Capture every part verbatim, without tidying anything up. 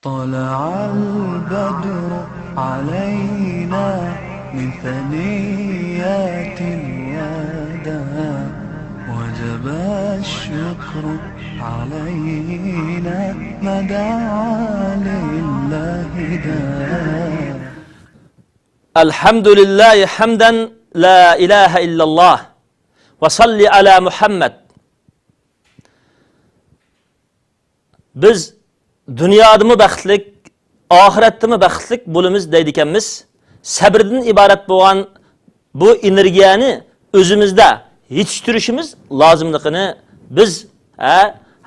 طلع البدر علينا من ثنيات الوداع، وجب الشكر علينا ما دعا لله داع. الحمد لله حمدا لا إله إلا الله، وصل على محمد. بىز دۇنيادىمۇ بەختلىك، ئاخىرەتتىمۇ بەختلىك بولىمىز دەيدىكەنمىز. سەبرىدىن ئىبارەت بولغان بۇ ئېنېرگىيەنى ئۆزىمىزدە يېتىشتۈرۈشىمىز لازىملىقىنى بىز، ھە،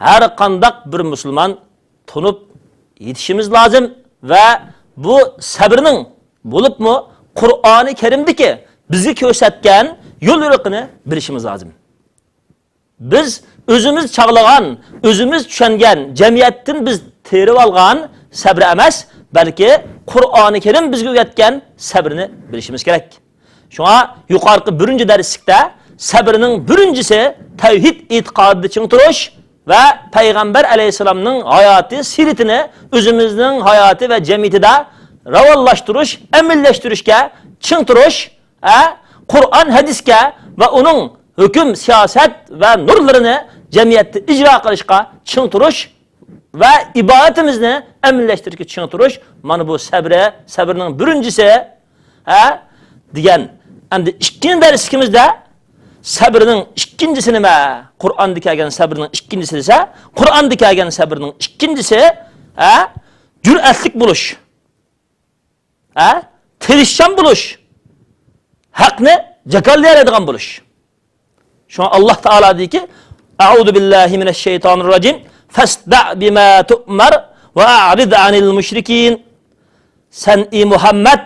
ھەر قانداق بىر مۇسۇلمان تونۇپ يېتىشىمىز لازىم ۋە بۇ سەبرنىڭ، بولۇپمۇ قۇرئانى كەرىمدىكى بىزگە كۆرسەتكەن يول يورۇقىنى بىلىشىمىز لازىم. بىز ئۆزىمىز چاغلىغان، ئۆزىمىز چۈشەنگەن، جەمئىيەتتىن بىز تېرىۋالغان سەبرى ئەمەس، بەلكى قۇرئانى كەرىم بىزگە ئۆگەتكەن سەبرىنى بىلىشىمىز كېرەك. شۇڭا يۇقىرىقى بىرىنچى دەرسلىكتە سەبرنىڭ بىرىنچىسى تەۋھىد ئېتىقادىدا چىڭ تۇرۇش ۋە پەيغەمبەر ئەلەيھىسسالامنىڭ ھاياتى سىرىتىنى ئۆزىمىزنىڭ ھاياتى ۋە جەمئىيىتىدە راۋانلاشتۇرۇش، ئەمەلىيلەشتۈرۈشكە چىڭ تۇرۇش، ھە، قۇرئان ھەدىسكە ۋە ئۇنىڭ ھۆكۈم، سىياسەت ۋە نۇرلىرىنى جەمئىيەتتە ئىجرا قىلىشقا چىڭ تۇرۇش ۋە ئىبادىتىمىزنى ئەمەلىيلەشتۈرۈشكە چىڭ تۇرۇش، مانا بۇ سەبرى، سەبرنىڭ بىرىنچىسى، ھە، دېگەن. ئەمدى ئىككىنچى دەرسلىكىمىزدە سەبرنىڭ ئىككىنچىسى نېمە؟ قۇرئاندا كەلگەن سەبرنىڭ ئىككىنچىسى دېسە، قۇرئاندا كەلگەن سەبرنىڭ ئىككىنچىسى، ھە، جۈرئەتلىك بولۇش. ھە؟ تىرىشچان بولۇش. ھەقنى جاكارلىيالايدىغان بولۇش. شۇڭا ئاللاھ تائالا دېدىكى، أعوذ بالله من الشيطان الرجيم، فاصدع بما تؤمر وأعرض عن المشركين. سەن، ئى مۇھەممەد،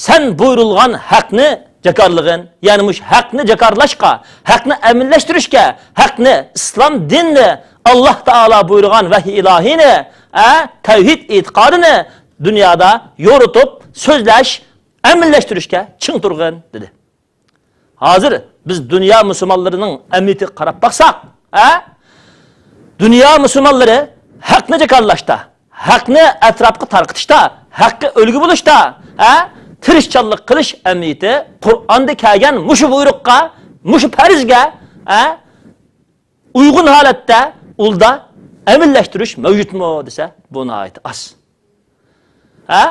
سەن بۇيرۇلغان ھەقنى جاكارلىغىن. يەنى مۇشۇ ھەقنى جاكارلاشقا، ھەقنى ئەمەلىيلەشتۈرۈشكە، ھەقنى، ئىسلام دىنىنى، ئاللاھ تائالا بۇيرۇغان ۋەھىي ئىلاھىينى، ئە، تەۋھىد ئېتىقادىنى دۇنيادا يورۇتۇپ سۆزلەش، ئەمەلىيلەشتۈرۈشكە چىڭ تۇرغىن، دېدى. ھازىر بىز دۇنيا مۇسۇلمانلىرىنىڭ ئەمەلىيىتىگە قاراپ باقساق، ھە؟ دۇنيا مۇسۇلمانلىرى ھەقنى جاكارلاشتا، ھەقنى ئەتراپقا تارقىتىشتا، ھەققە ئۈلگە بولۇشتا، ھە؟ تىرىشچانلىق قىلىش ئەمەلىيىتى قۇرئاندا كەلگەن مۇشۇ بۇيرۇققا، مۇشۇ پەرزگە، ھە؟ ئۇيغۇن ھالەتتە ئۇلدا ئەمەلىيلەشتۈرۈش مەۋجۇتمۇ دېسە، بۇ ناھايىتى ئاز. ھە؟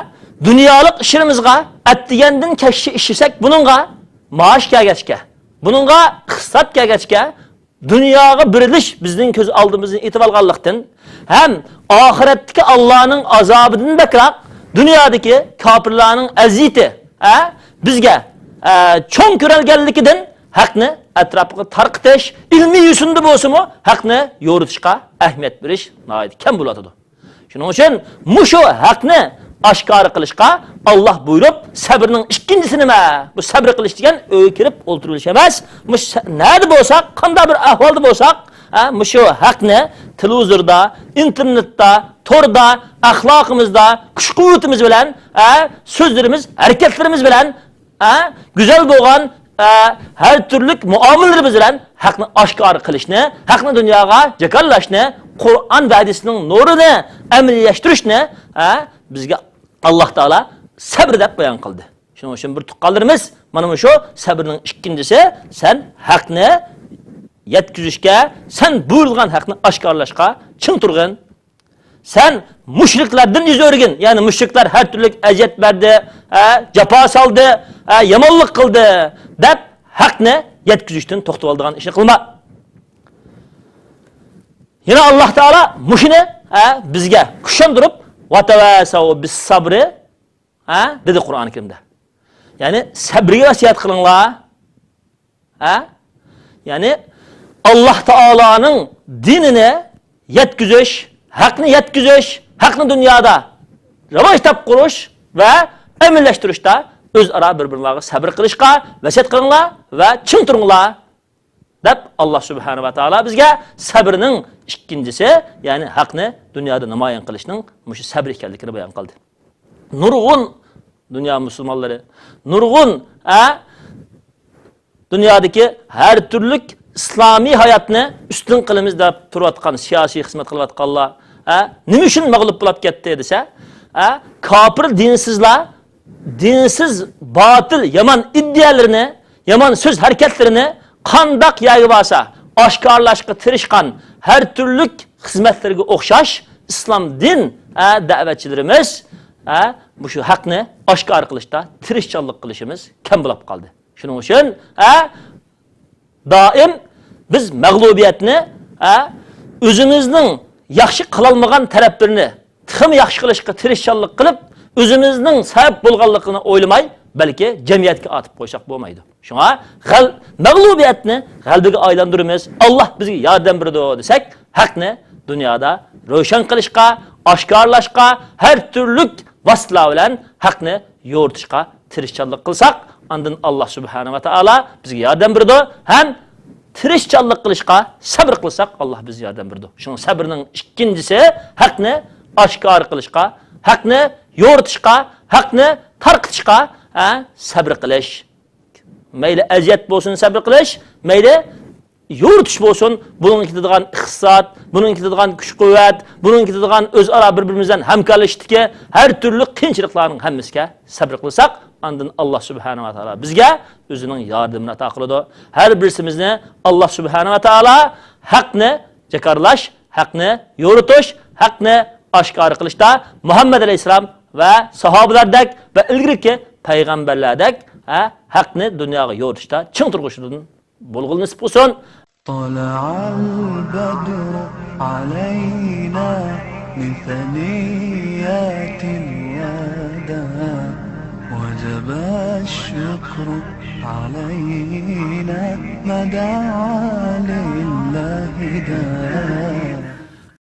دۇنيالىق ئىشلىرىمىزغا ئەتىگەندىن كەچكىچە ئىشلىسەك، بۇنىڭغا مائاش كەلگەچكە، بۇنىڭغا ئىقتىساد كەلگەچكە، دۇنياغا بېرىلىش بىزنىڭ كۆز ئالدىمىزدىن ئېتىۋالغانلىقتىن ھەم ئاخىرەتتىكى ئاللانىڭ ئازابىدىن بەكرەك دۇنيادىكى كاپىرلارنىڭ ئەزىيىتى، ھە، بىزگە، ئە، چوڭ كۆرۈلگەنلىكىدىن ھەقنى ئەتراپقا تارقىتىش، ئىلمىي يوسۇندا بولسىمۇ ھەقنى يورۇتۇشقا ئەھمىيەت بېرىش ناھايىتى كەم بولۇۋاتىدۇ. شۇنىڭ ئۈچۈن مۇشۇ ھەقنى ئاشكارا قىلىشقا ئاللاھ بۇيرۇپ، سەبرنىڭ ئىككىنچىسى نېمە؟ بۇ سەبر قىلىش دېگەن ئۆيگە كىرىپ ئولتۇرۇۋېلىش ئەمەس. مۇشۇ سە-، نەدە بولساق، قانداق بىر ئەھۋالدا بولساق، ھە، مۇشۇ ھەقنى تېلېۋىزوردا، ئىنتېرنېتتا، توردا، ئەخلاقىمىزدا، كۈچ-قۇۋۋىتىمىز بىلەن، ھە، سۆزلىرىمىز، ھەرىكەتلىرىمىز بىلەن، ھە، گۈزەل بولغان، ھە، ھەر تۈرلۈك مۇئامىلىلىرىمىز بىلەن ھەقنى ئاشكارا قىلىشنى، ھەقنى دۇنياغا جاكارلاشنى، قۇرئان ۋە ھەدىسنىڭ نۇرىنى ئەمەلىيلەشتۈرۈشنى، ھە، بىزگە ئاللاھ تائالا سەبر دەپ بايان قىلدى. شۇنىڭ ئۈچۈن بىر تۇغقانلىرىمىز، مانا مۇشۇ سەبرنىڭ ئىككىنچىسى، سەن ھەقنى يەتكۈزۈشكە، سەن بۇيرۇلغان ھەقنى ئاشكارىلاشقا چىڭ تۇرغىن. سەن مۇشرىكلاردىن يۈز ئۆرۈگىن، يەنى مۇشرىكلار ھەر تۈرلۈك ئەزىيەت بەردى، ھە، جاپا سالدى، ھە، يامانلىق قىلدى دەپ ھەقنى يەتكۈزۈشتىن توختىۋالىدىغان ئىشنى قىلما. يەنە ئاللاھ تائالا مۇشۇنى، ھە، بىزگە كۈچەندۈرۈپ، ۋەتەۋەسەۋ بىس سەبرى، ھە، دېدى قۇرئانى كەرىمدە. يەنى سەبرىگە ۋەسىيەت قىلىڭلار. ھە؟ يەنى ئاللاھ تائالانىڭ دىنىنى يەتكۈزۈش، ھەقنى يەتكۈزۈش، ھەقنى دۇنيادا راۋاج تاپقۇرۇش ۋە ئەمەلىيلەشتۈرۈشتە ئۆزئارا بىر-بىرىڭلارغا سەبرى قىلىشقا ۋەسىيەت قىلىڭلار ۋە چىڭ تۇرۇڭلار، دەپ ئاللاھ سۇبھانەھۇ ۋە تائالا بىزگە سەبرنىڭ ئىككىنچىسى، يەنى ھەقنى دۇنيادا نامايان قىلىشنىڭ مۇشۇ سەبر ئىكەنلىكىنى بايان قىلدى. نۇرغۇن دۇنيا مۇسۇلمانلىرى، نۇرغۇن، ھە، دۇنيادىكى ھەر تۈرلۈك ئىسلامىي ھاياتنى ئۈستۈن قىلىمىز دەپ تۇرۇۋاتقان، سىياسىي خىزمەت قىلىۋاتقانلار، ئە، نېمە ئۈچۈن مەغلۇپ بولۇپ كەتتى دېسە، ئە، كاپىر دىنسىزلار، دىنسىز، باتىل، يامان ئىدىيەلىرىنى، يامان سۆز ھەرىكەتلىرىنى قانداق يەرگە بارسا ئاشكارىلاشقا تىرىشقان ھەر تۈرلۈك خىزمەتلىرىگە ئوخشاش ئىسلام دىن، ئە، دەۋەتچىلىرىمىز، ئە، مۇشۇ ھەقنى ئاشكارا قىلىشتا تىرىشچانلىق قىلىشىمىز كەم بولۇپ قالدى. شۇنىڭ ئۈچۈن، ئە، دائىم بىز مەغلۇبىيەتنى، ئە، ئۆزىمىزنىڭ ياخشى قىلالمىغان تەرەپلىرىنى تېخىمۇ ياخشى قىلىشقا تىرىشچانلىق قىلىپ، ئۆزىمىزنىڭ سەۋەب بولغانلىقىنى ئويلىماي، بەلكى جەمئىيەتكە ئارتىپ قويساق بولمايدۇ. شۇڭا غەل-، مەغلۇبىيەتنى غەلىبىگە ئايلاندۇرىمىز، ئاللاھ بىزگە ياردەم بېرىدۇ دېسەك، ھەقنى دۇنيادا روشەن قىلىشقا، ئاشكارىلاشقا، ھەر تۈرلۈك ۋاسىتىلەر بىلەن ھەقنى يورۇتۇشقا تىرىشچانلىق قىلساق، ئاندىن ئاللاھ سۇبھانەھۇ ۋە تائالا بىزگە ياردەم بېرىدۇ ھەم تىرىشچانلىق قىلىشقا سەبر قىلساق، ئاللاھ بىزگە ياردەم بېرىدۇ. شۇڭا سەبرنىڭ ئىككىنچىسى ھەقنى ئاشكارا قىلىشقا، ھەقنى يورۇتۇشقا، ھەقنى تارقىتىشقا، ھە، سەبر قىلىش. مەيلى ئەزىيەت بولسۇن سەبر قىلىش، مەيلى يورۇتۇش بولسۇن، بۇنىڭغا كېتىدىغان ئىقتىساد، بۇنىڭغا كېتىدىغان كۈچ-قۇۋۋەت، بۇنىڭغا كېتىدىغان ئۆزئارا بىر-بىرىمىز بىلەن ھەمكارلىشىشتىكى ھەر تۈرلۈك قىيىنچىلىقلارنىڭ ھەممىسىگە سەبر قىلساق، ئاندىن ئاللاھ سۇبھانەھۇ ۋە تائالا بىزگە ئۆزىنىڭ ياردىمىنى ئاتا قىلىدۇ. ھەر بىرسىمىزنى ئاللاھ سۇبھانەھۇ ۋە تائالا ھەقنى جاكارلاش، ھەقنى يورۇتۇش، ھەقنى ئاشكارا قىلىشتا مۇھەممەد ئەلەيھىسسالام ۋە ساھابىلەردەك ۋە ئىلگىرىكى پەيغەمبەرلەردەك، ھە، ھەقنى دۇنياغا يورۇتۇشتا چىڭ تۇرغۇچىدىن بولغىلى نېسىپ قىلسۇن. طلع البدر علينا من ثنيات الوداع، وجب الشكر علينا ما دعا لله داع.